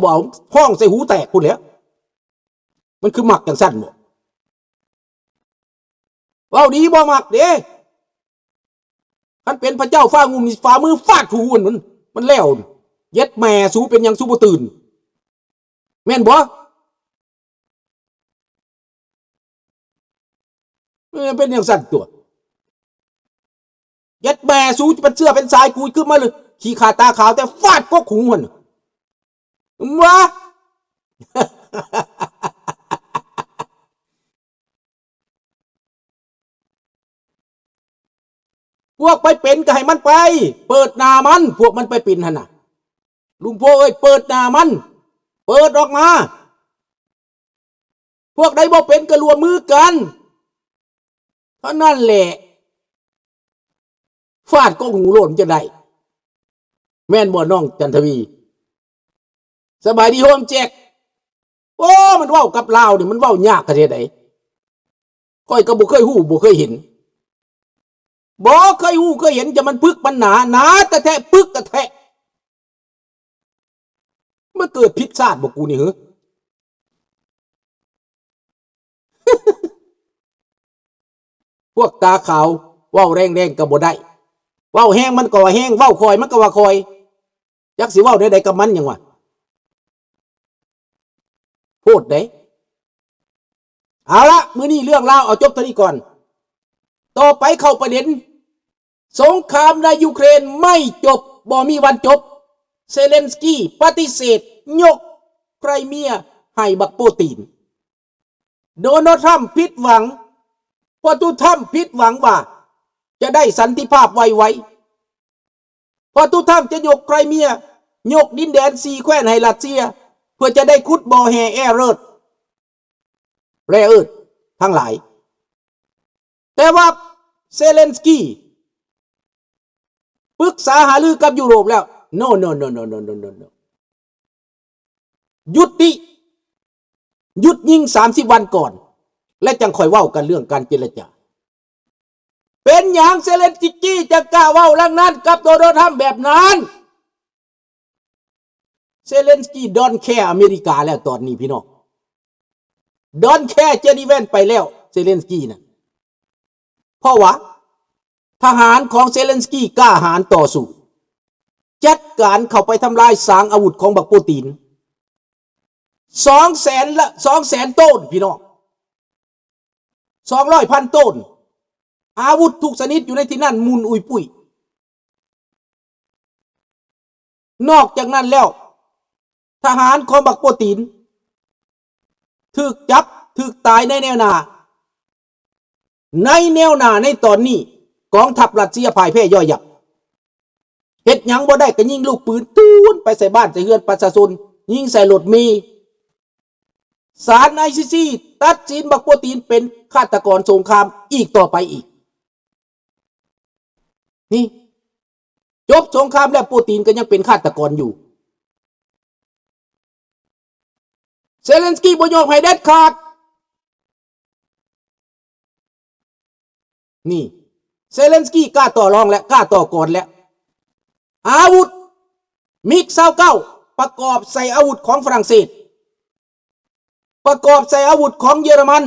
ເປົ່າຮ້ອງໃສ່ຫູແຕກພຸ້ນແຫຼະ. ມັນຄືມັກຈັ່ງຊັ້ນບໍ? ເວົ້າດີບໍ່ມັກເດ້. ຄັນເປັນພະເຈົ້າຟ້າງຸ່ມນີ້ ຝ່າມືຟາດຫູມັນ ມັນແລ້ວ. ເຢັດແມ່ ສູເປັນຫຍັງສູບໍ່ຕື່ນ? ແມ່ນບໍ່? ເອີ ເປັນຈັ່ງຊັ້ນຕົວະ. ເຢັດແມ່ ສູຈະເປັນເຊື້ອເປັນສາຍ ກູຂຶ້ນມາເລີຍ ຂີ້ຂ້າຕາຂາວ ແຕ່ຟາດກົກຫູຫັ້ນ ມາ ພວກໄປເປັນກໍໃຫ້ມັນໄປ ເປີດໜ້າມັນ ພວກມັນໄປເປັນຫັ້ນນະ ລຸງໂພເອີຍ ເປີດໜ້າມັນ ເປີດອອກມາ. ພວກໃດບໍ່ເປັນກໍຮ່ວມມືກັນເທົ່ານັ້ນແຫຼະ. ຟາດກໍຫູໂລດ ມັນຈະໄດ້ ແມ່ນບໍ່ນ້ອງຈັນທະວີ? ສະບາຍດີໂຮມແຈັກ. ໂອ້ ມັນເວົ້າກັບລາວນີ້ ມັນເວົ້າຍາກຂະໜາດໃດ? ຂ້ອຍກໍບໍ່ເຄີຍຮູ້ ບໍ່ເຄີຍເຫັນ ບໍ່ເຄີຍຮູ້ເຄີຍເຫັນ ຈະມັນປຶກມັນໜາ ໜາແທ້ໆ ປຶກແທ້ໆ. ມາເກີດຜິດຊາດບໍ່ກູນີ້ຫື? ພວກຕາຂາວເວົ້າແຮງໆກໍບໍ່ໄດ້ ເວົ້າແຮງມັນກໍວ່າແຮງ ເວົ້າຄ່ອຍມັນກໍວ່າຄ່ອຍ ຈັກຊິເວົ້າແນວໃດກັບມັນຫຍັງວະ ໂພດເດ້. ເອົາລະ ມື້ນີ້ເລື່ອງລາວເອົາຈົບເທົ່ານີ້ກ່ອນ ຕໍ່ໄປເຂົ້າປະເດັນ ສົງຄາມໃນຢູເຄຣນໄມ່ຈົບ ບໍ່ມີວັນຈົບ ເຊເລັນສກີປະຕິເສດຍົກໄຄຣເມຍໃຫ້ບັກໂປຕີນ. ໂດນັລ ທຣຳຜິດຫວັງ ປະຕູທຣຳຜິດຫວັງວ່າຈະໄດ້ສັນຕິພາບໄວໆ ປະຕູທຣຳຈະຍົກໄຄຣເມຍ ຍົກດິນແດນສີ່ແຄວ້ນໃຫ້ຣັດເຊຍ ເພື່ອຈະໄດ້ຂຸດບໍ່ແຮ່ແອເລີດ ແຣເອີດທັງຫຼາຍ. ແຕ່ວ່າເຊເລັນສກີປຶກສາຫາລືກັບຢູໂຣບແລ້ວ ໂນ ໂນ ໂນ ໂນ ໂນ ໂນ ໂນ ໂນ ຢຸດຕິ ຢຸດຍິງສາມສິບວັນກ່ອນ ແລະ ຈັ່ງຄ່ອຍເວົ້າກັນເລື່ອງການເຈລະຈາ. ເປັນຫຍັງເຊເລັນສກີຈັ່ງກ້າເວົ້າດັ່ງນັ້ນກັບໂດນັລ ທຣຳແບບນັ້ນ? ເຊເລັນສກີດອນແຄອາເມລິກາແລ້ວຕອນນີ້ພີ່ນ້ອງ ດອນແຄເຈດີແວນໄປແລ້ວ ເຊເລັນສກີນະ ເພາະວ່າທະຫານຂອງເຊເລັນສກີກ້າຫານຕໍ່ສູ້ ຈັດການເຂົ້າໄປທຳລາຍສາງອາວຸດຂອງບັກໂປຕີນ ສອງແສນລະ ສອງແສນໂຕນພີ່ນ້ອງ ສອງຮ້ອຍພັນໂຕນ ອາວຸດທຸກຊະນິດຢູ່ໃນທີ່ນັ້ນໝຸ່ນອຸຍປຸ້ຍ. ນອກຈາກນັ້ນແລ້ວ ທະຫານຂອງບັກໂປຕີນຖືກຈັບ ຖືກຕາຍໃນແນວໜ້າ ໃນແນວໜ້າໃນຕອນນີ້ ກອງທັບຣັດເຊຍພ່າຍແພ້ຍ່ອຍຍັບ ເຮັດຫຍັງບໍ່ໄດ້ກໍຍິງລູກປືນຕູນໄປໃສ່ບ້ານໃສ່ເຮືອນປະຊາຊົນ ຍິງໃສ່ລົດເມ. ສານໄອຊີຊີຕັດສິນບັກໂປຕີນເປັນຄາດຕະກອນສົງຄາມອີກຕໍ່ໄປອີກ. ນີ້ ຈົບສົງຄາມແລ້ວ ໂປຕີນກໍຍັງເປັນຄາດຕະກອນຢູ່. ເຊເລັນສກີບໍ່ຍອມໃຫ້ເດັດຂາດ. ນີ້ ເຊເລັນສກີກ້າຕໍ່ລອງແລ້ວ ກ້າຕໍ່ກອນແລ້ວ. ອາວຸດ ມິກຊາວເກົ້າ ປະກອບໃສ່ອາວຸດຂອງຝຣັ່ງເສດ ປະກອບໃສ່ອາວຸດຂອງເຢຍລະມັນ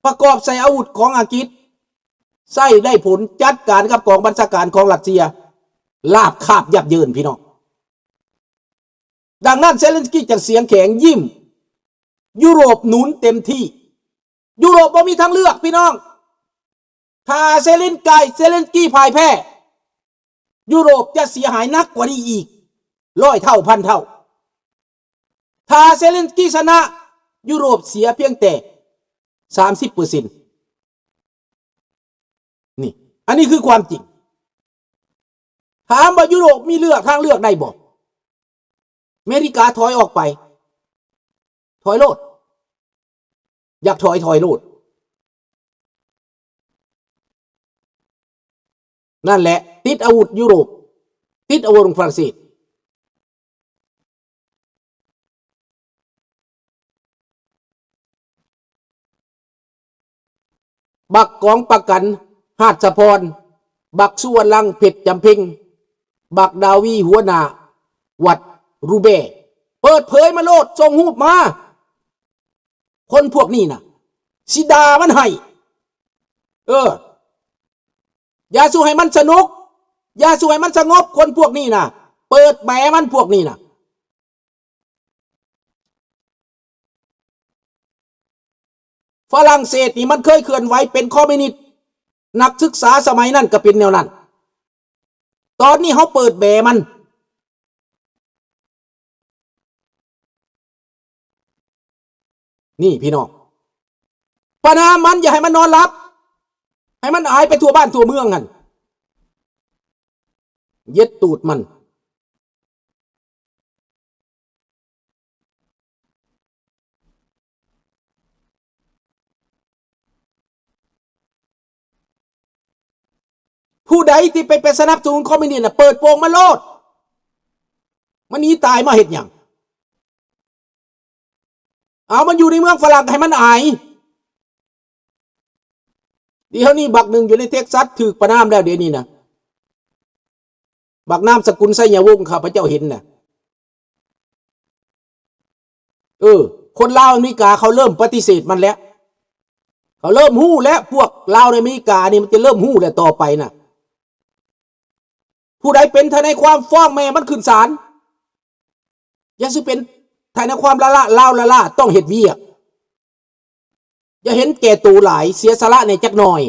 ປະກອບໃສ່ອາວຸດຂອງອັງກິດ ໃຊ້ໄດ້ຜົນ ຈັດການກັບກອງບັນຊາການຂອງຣັດເຊຍ ລາບຄາບຍັບເຢິນພີ່ນ້ອງ. ດັ່ງນັ້ນເຊເລັນສກີຈັ່ງສຽງແຂງ ຍິ້ມ ຢູໂຣບໜູນເຕັມທີ່. ຢູໂຣບບໍ່ມີທາງເລືອກພີ່ນ້ອງ. ຖ້າເຊເລັນກາຍ ເຊເລັນສກີພ່າຍແພ້ ຢູໂຣບຈະເສຍຫາຍໜັກກວ່ານີ້ອີກຮ້ອຍເທົ່າພັນເທົ່າ. ຖ້າເຊເລັນສກີຊະນະ ຢູໂຣບເສຍພຽງແຕ່ສາມສິບເປີເຊັນ. ນີ້ ອັນນີ້ຄືຄວາມຈິງ. ຖາມວ່າຢູໂຣບມີເລືອກ ທາງເລືອກໄດ້ບໍ່? ເມລິກາຖອຍອອກໄປ ຖອຍໂລດ. ຢາກຖອຍ ຖອຍໂລດ. ນັ້ນແຫຼະ ຕິດອາວຸດຢູໂຣບ ຕິດອາວຸດຂອງຝຣັ່ງເສດ. ບັກກອງປະກັນ ຫາດສະພອນ, ບັກສຸວັນລັງ ເພັດຈຳເພັງ, ບັກດາວີ ຫົວໜ້າວັດຣູແບ, ເປີດເຜີຍມາໂລດ ສົ່ງຮູບມາ ຄົນພວກນີ້ນະ ຊິດ່າມັນໃຫ້. ເອີ ຢ່າສູ່ໃຫ້ມັນສະໜຸກ ຢ່າສູ່ໃຫ້ມັນສະຫງົບ ຄົນພວກນີ້ນະ ເປີດແບມັນພວກນີ້ນະ. ຝຣັ່ງເສດນີ້ມັນເຄີຍເຄື່ອນໄຫວເປັນຄອມມິວນິດ ນັກສຶກສາສະໄໝນັ້ນກໍເປັນແນວນັ້ນ. ຕອນນີ້ເຮົາເປີດແບມັນ. ນີ້ພີ່ນ້ອງ ປະນາມມັນ ຢ່າໃຫ້ມັນນອນຫຼັບ ໃຫ້ມັນອາຍໄປທົ່ວບ້ານທົ່ວເມືອງຫັ້ນ ເຢັດຕູດມັນ. ຜູ້ໃດທີ່ໄປ ໄປສະໜັບສະໜູນຄອມມິວນິດນະ ເປີດໂປງມາໂລດ ມັນໜີຕາຍມາເຮັດຫຍັງ? ເອົາ ມັນຢູ່ໃນເມືອງຝຣັ່ງ ໃຫ້ມັນອາຍ. ດຽວນີ້ບັກໜຶ່ງຢູ່ໃນເທັກຊັສຖືກປະນາມແລ້ວ ດຽວນີ້ນະ ບັກນາມສະກຸນ ໄຊຍະວົງ ຂ້າພະເຈົ້າເຫັນນະ. ເອີ ຄົນລາວອາເມລິກາເຂົາເລີ່ມປະຕິເສດມັນແລ້ວ ເຂົາເລີ່ມຮູ້ແລ້ວ ພວກລາວໃນອາເມລິການີ້ ມັນຈະເລີ່ມຮູ້ແລ້ວຕໍ່ໄປນະ. ຜູ້ໃດເປັນທະນາຍຄວາມ ຟ້ອງແມ່ມັນຂຶ້ນສານ. ຢ່າສູ່ເປັນທະນາຍຄວາມລ້າໆ ລາວລ້າໆ ຕ້ອງເຮັດວຽກ. ຢ່າເຫັນແກ່ໂຕຫຼາຍ ເສຍສະຫຼະແດ່ຈັກໜ່ອຍ.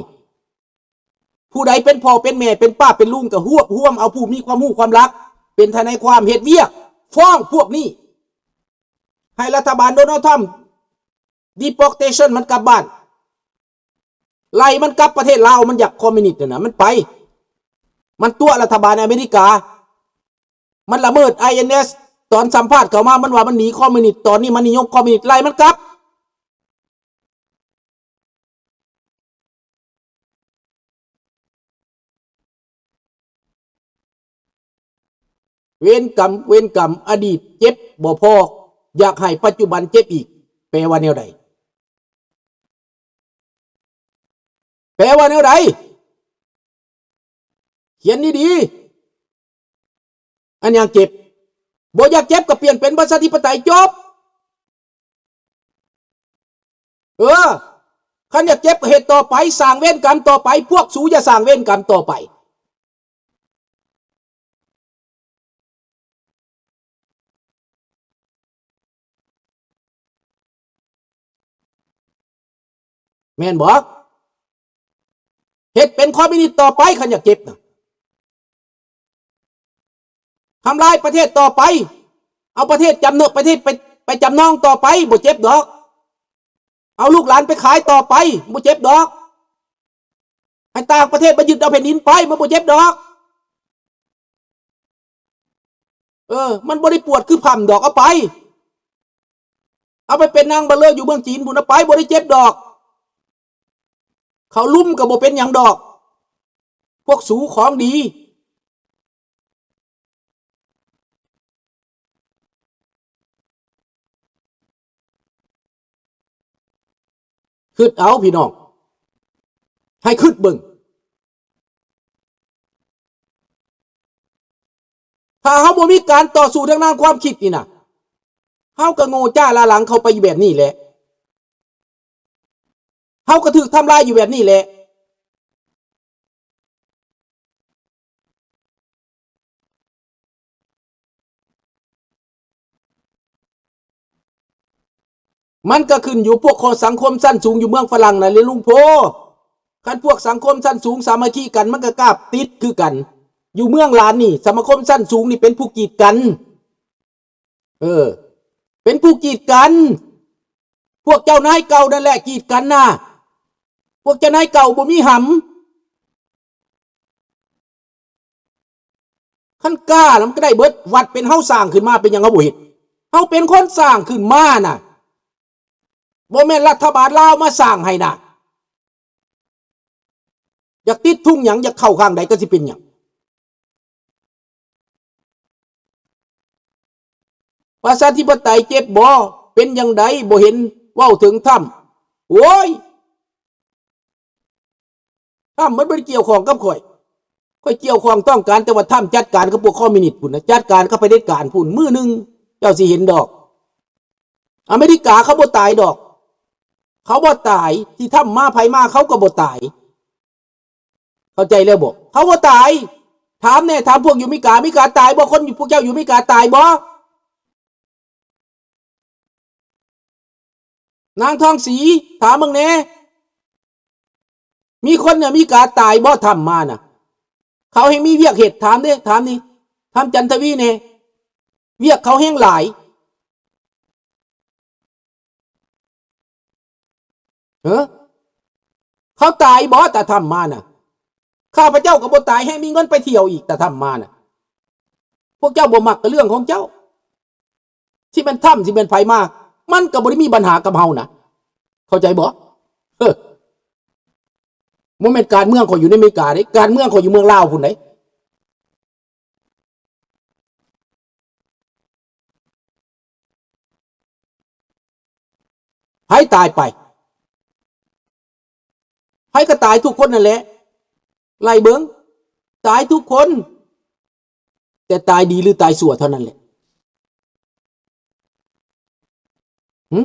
ຜູ້ໃດເປັນພໍ່ເປັນແມ່ ເປັນປ້າເປັນລຸງ ກໍຮວບຮວມເອົາຜູ້ມີຄວາມຮູ້ຄວາມລັກ ເປັນທະນາຍຄວາມເຮັດວຽກ ຟ້ອງພວກນີ້ ໃຫ້ລັດຖະບານໂດນັລ ທຣຳ ດີພອດເທຊັນ ມັນກັບບ້ານ ໄລ່ມັນກັບປະເທດລາວ. ມັນຢາກຄອມມິວນິດນັ້ນນະ ມັນໄປ ມັນຕົວະລັດຖະບານອາເມລິກາ. ມັນລະເມີດ ໄອເອັນເອສ ຕອນສຳພາດເຂົ້າມາ ມັນວ່າມັນໜີຄອມມິວນິດ ຕອນນີ້ມັນນິຍົມຄອມມິວນິດ ໄລ່ມັນກັບ. ເວນກຳ ເວນກຳ ອະດີດເຈັບບໍ່ພໍ ຢາກໃຫ້ປັດຈຸບັນເຈັບອີກ ແປວ່າແນວໃດ? ແປວ່າແນວໃດ? ຂຽນດີໆ. ອັນຫຍັງເຈັບ? ບໍ່ຢາກເຈັບກໍປ່ຽນເປັນປະຊາທິປະໄຕ ຈົບ. ເອີ ຄັນຢາກເຈັບກໍເຮັດຕໍ່ໄປ ສ້າງເວນກຳຕໍ່ໄປ. ພວກສູຢ່າສ້າງເວນກຳຕໍ່ໄປ. ແມ່ນບໍ່? ເຮັດເປັນຄອມມິວນິດຕໍ່ໄປ ຄັນຢາກເຈັບນະ. ທຳລາຍປະເທດຕໍ່ໄປ ເອົາປະເທດຈຳນອງ ປະເທດໄປ ໄປຈຳນອງຕໍ່ໄປ ບໍ່ເຈັບດອກ. ເອົາລູກຫຼານໄປຂາຍຕໍ່ໄປ ບໍ່ເຈັບດອກ. ໃຫ້ຕ່າງປະເທດມາຍຶດເອົາແຜ່ນດິນໄປ ມັນບໍ່ເຈັບດອກ. ເອີ ມັນບໍ່ໄດ້ປວດຄືພຳດອກ. ເອົາໄປ ເອົາໄປເປັນນາງບັງເລີຢູ່ເມືອງຈີນພຸ້ນນະ ໄປ ບໍ່ໄດ້ເຈັບດອກ. ເຂົາລຸມກໍບໍ່ເປັນຫຍັງດອກ. ພວກສູຂອງດີ. ຄິດເອົາພີ່ນ້ອງ ໃຫ້ຄິດເບິ່ງ. ຖ້າເຮົາບໍ່ມີການຕໍ່ສູ້ທາງດ້ານຄວາມຄິດນີ້ນະ ເຮົາກໍໂງ່ຈ້າລ້າຫຼັງເຂົ້າໄປຢູ່ແບບນີ້ແຫຼະ. ເຮົາກໍຖືກທຳລາຍຢູ່ແບບນີ້ແຫຼະ. ມັນກໍຂຶ້ນຢູ່ພວກຄົນສັງຄົມຊັ້ນສູງຢູ່ເມືອງຝຣັ່ງນັ້ນແຫຼະລຸງໂພ. ຄັນພວກສັງຄົມຊັ້ນສູງສາມັກຄີກັນ ມັນກໍກາບຕິດຄືກັນ. ຢູ່ເມືອງຫຼານນີ້ ສະມາຄົມຊັ້ນສູງນີ້ເປັນຜູ້ກີດກັນ. ເອີ ເປັນຜູ້ກີດກັນ. ພວກເຈົ້ານາຍເກົ່ານັ້ນແຫຼະກີດກັນນະ. ພວກເຈົ້ານາຍເກົ່າບໍ່ມີຫຳ. ຄັນກ້າລະມັນກໍໄດ້ເບິດ. ວັດເປັນເຮົາສ້າງຂຶ້ນມາ ເປັນຫຍັງເຮົາບໍ່ເຮັດ? ເຮົາເປັນຄົນສ້າງຂຶ້ນມານະ. ບໍ່ແມ່ນລັດຖະບານລາວມາສ້າງໃຫ້ນະ. ຢາກຕິດທຸງຫຍັງ ຢາກເຂົ້າຂ້າງໃດກໍຊິເປັນຫຍັງ? ປະຊາທິປະໄຕເຈັບບໍ່? ເປັນຈັ່ງໃດ ບໍ່ເຫັນເວົ້າເຖິງທຳ? ໂອ້ຍ ທຳມັນບໍ່ໄດ້ກ່ຽວຂ້ອງກັບຂ້ອຍ. ຂ້ອຍກ່ຽວຂ້ອງ ຕ້ອງການແຕ່ວ່າທຳຈັດການກັບພວກຄອມມິວນິດພຸ້ນນະ, ຈັດການກັບຜະເດັດການພຸ້ນ. ມື້ໜຶ່ງ ຈົ້າຊິເຫັນດອກ. ອາເມລິກາເຂົາບໍ່ຕາຍດອກ. ເຂົາບໍ່ຕາຍ. ທີ່ທຳມາ ໃຜມາ ເຂົາກໍບໍ່ຕາຍ. ເຂົ້າໃຈແລ້ວບໍ່? ເຂົາບໍ່ຕາຍ. ຖາມແດ່, ຖາມພວກຢູ່ອາເມລິກາ, ອາເມລິກາຕາຍບໍ່? ຄົນຢູ່ ພວກເຈົ້າຢູ່ອາເມລິກາຕາຍບໍ່? ນາງທອງສີ ຖາມເບິ່ງແດ່. ມີຄົນໃນອາເມລິກາຕາຍບໍ່ ທຳມານະ? ເຂົາແຮ່ງມີວຽກເຮັດ. ຖາມເດ້, ຖາມນີ້, ຖາມຈັນທະວີແດ່. ວຽກເຂົາແຮ່ງຫຼາຍ. ເອີ ເຂົາຕາຍບໍ່ ຕາທຳມານະ? ຂ້າພະເຈົ້າກໍບໍ່ຕາຍ, ແຮ່ງມີເງິນໄປທ່ຽວອີກ, ຕາທຳມານະ. ພວກເຈົ້າບໍ່ມັກກໍເລື່ອງຂອງເຈົ້າ. ຊິແມ່ນທຳ ຊິແມ່ນໃຜມາ ມັນກໍບໍ່ໄດ້ມີບັນຫາກັບເຮົານະ. ເຂົ້າໃຈບໍ່? ເອີ ບໍ່ແມ່ນການເມືອງຂ້ອຍຢູ່ໃນອາເມລິກາເດ້, ການເມືອງຂ້ອຍຢູ່ເມືອງລາວພຸ້ນເດ້. ໃຜຕາຍໄປ? ໃຜກໍຕາຍທຸກຄົນນັ້ນແຫຼະ. ໄລ່ເບິ່ງ, ຕາຍທຸກຄົນ, ແຕ່ຕາຍດີຫຼືຕາຍຊົ່ວເທົ່ານັ້ນແຫຼະ. ຫື?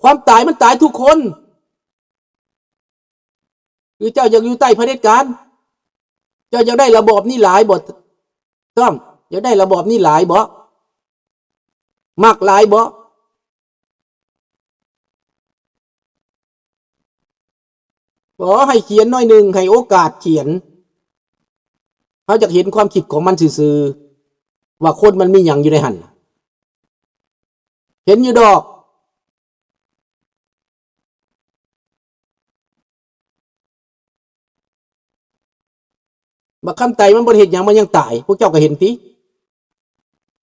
ຄວາມຕາຍມັນຕາຍທຸກຄົນ. ຫຼືເຈົ້າຢາກຢູ່ໃຕ້ຜະເດັດການ? ເຈົ້າຢາກໄດ້ລະບອບນີ້ຫຼາຍບໍ່? ຕ້ອມ ຢາກໄດ້ລະບອບນີ້ຫຼາຍບໍ່? ມັກຫຼາຍບໍ່? ຂໍໃຫ້ຂຽນໜ້ອຍໜຶ່ງ, ໃຫ້ໂອກາດຂຽນ. ເຮົາຢາກເຫັນຄວາມຄິດຂອງມັນຊື່ໆ ວ່າຄົນມັນມີຫຍັງຢູ່ໃນຫັ້ນ. ເຫັນຢູ່ດອກ. ບັກຄຳໄຕມັນບໍ່ໄດ້ເຮັດຫຍັງ, ມັນຍັງຕາຍ. ພວກເຈົ້າກໍເຫັນຕິ.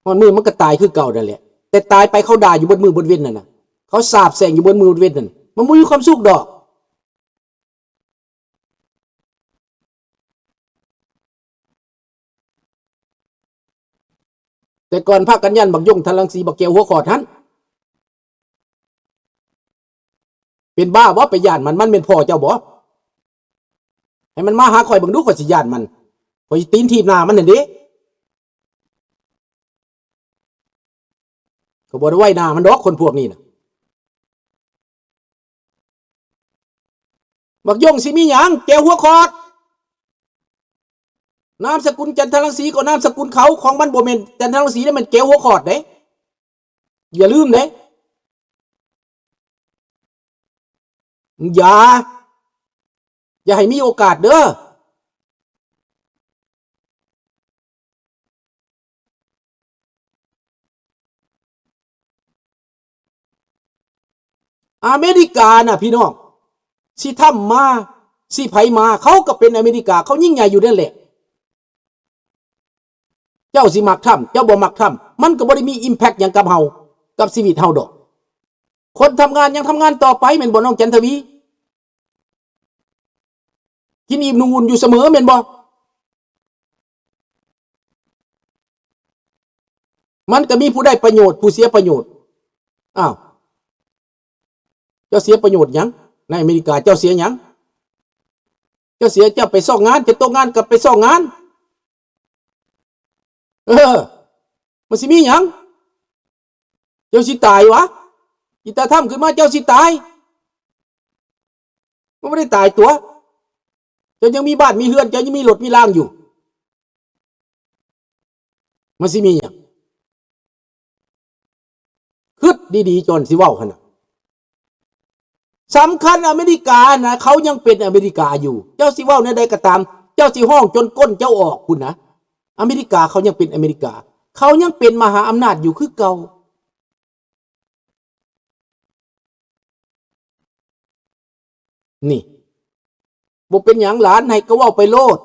ຮອດມື້ມັນກໍຕາຍຄືເກົ່ານັ້ນແຫຼະ. ແຕ່ຕາຍໄປເຂົາດ່າຢູ່ເບິດມື້ເບິດເວັນນັ້ນນະ. ເຂົາສາບແຊ່ງຢູ່ເບິດມື້ເບິດເວັນນັ້ນ. ມັນບໍ່ມີຄວາມສຸກດອກ. ແຕ່ກ່ອນພາກັນຢ້ານບັກຢົງ ທັນລັງສີ ບັກແກ້ວຫົວຂອດຫັ້ນ. ເປັນບ້າບໍ່ ໄປຢ້ານມັນ? ມັນແມ່ນພໍ່ເຈົ້າບໍ່? ໃຫ້ມັນມາຫາຂ້ອຍເບິ່ງດູ, ຂ້ອຍຊິຢ້ານມັນ. ຂ້ອຍຊິຕີນຖີບໜ້າມັນຫັ້ນເດ້. ກໍບໍ່ໄດ້ໄຫວໜ້າມັນດອກ ຄົນພວກນີ້ນະ. ບັກຢົງຊິມີຫຍັງ? ແກ້ວຫົວຂອດ. ນາມສະກຸນຈັນທະລັງສີກໍນາມສະກຸນເຂົາ, ຂອງມັນບໍ່ແມ່ນຈັນທະລັງສີເດ້, ແມ່ນແກ້ວຫົວຂອດເດ້. ຢ່າລືມເດ້. ຢ່າ, ຢ່າໃຫ້ມີໂອກາດເດີ. ອາເມລິການະ ພີ່ນ້ອງ, ຊິທຳມາ ຊິໃຜມາ, ເຂົາກໍເປັນອາເມລິກາ, ເຂົາຍິ່ງໃຫຍ່ຢູ່ນັ້ນແຫຼະ. ເຈົ້າຊິມັກທຳ ເຈົ້າບໍ່ມັກທຳ ມັນກໍບໍ່ໄດ້ມີ impact ຫຍັງກັບເຮົາ ກັບຊີວິດເຮົາດອກ. ຄົນທຳງານຍັງທຳງານຕໍ່ໄປ ແມ່ນບໍ່ ນ້ອງຈັນທະວີ? ກິນອີ່ມນຸ່ງອຸ່ນຢູ່ສະເໝີ ແມ່ນບໍ່? ມັນກໍມີຜູ້ໄດ້ປະໂຫຍດ ຜູ້ເສຍປະໂຫຍດ. ອ້າວ ເຈົ້າເສຍປະໂຫຍດຫຍັງ? ໃນອາເມລິກາເຈົ້າເສຍຫຍັງ? ເຈົ້າເສຍ ເຈົ້າໄປຊອກງານ, ເຈົ້າຕົກງານກໍໄປຊອກງານ. ເອີ ມັນຊິມີຫຍັງ? ເຈົ້າຊິຕາຍຫວາ? ອີຕາທຳຂຶ້ນມາເຈົ້າຊິຕາຍ? ມັນບໍ່ໄດ້ຕາຍຕົວະ. ເຈົ້າຍັງມີບ້ານມີເຮືອນ, ເຈົ້າຍັງມີລົດມີລາງຢູ່. ມັນຊິມີຫຍັງ? ຄິດດີໆ ກ່ອນຊິເວົ້າຫັ້ນນະ. ສຳຄັນອາເມລິການະ ເຂົາຍັງເປັນອາເມລິກາຢູ່. ເຈົ້າຊິເວົ້າແນວໃດກໍຕາມ, ເຈົ້າຊິຮ້ອງຈົນກົ້ນເຈົ້າອອກພຸ້ນນະ. ອາເມລິກາເຂົາຍັງເປັນອາເມລິກາ. ເຂົາຍັງເປັນມະຫາອຳນາດຢູ່ຄືເກົ່າ. ນີ້ ບໍ່ເປັນຫຍັງຫຼານ, ໃຫ້ເຂົາເວົ້າໄປໂລດ,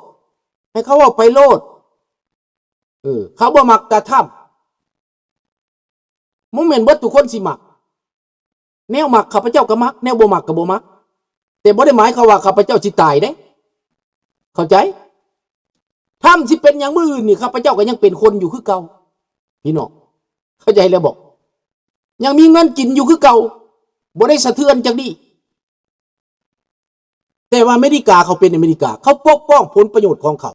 ໃຫ້ເຂົາເວົ້າໄປໂລດ. ເອີ ເຂົາບໍ່ມັກຕາທຳ. ບໍ່ແມ່ນເບິດທຸກຄົນຊິມັກ. ແນວມັກຂ້າພະເຈົ້າກໍມັກ, ແນວບໍ່ມັກກໍບໍ່ມັກ. ແຕ່ບໍ່ໄດ້ໝາຍຄວາມວ່າຂ້າພະເຈົ້າຊິຕາຍເດ້. ເຂົ້າໃຈ? ທຳຊິເປັນຫຍັງມື້ອື່ນນີ້, ຂ້າພະເຈົ້າກໍຍັງເປັນຄົນຢູ່ຄືເກົ່າ. ພີ່ນ້ອງ ເຂົ້າໃຈແລ້ວບໍ່? ຍັງມີເງິນກິນຢູ່ຄືເກົ່າ, ບໍ່ໄດ້ສະເທືອນຈັກດີ້. ແ ແຕ່ວ່າອາເມລິກາເຂົາເປັນອາເມລິກາ ເຂົາປົກປ້ອງຜົນປະໂຫຍດຂອງເຂົາ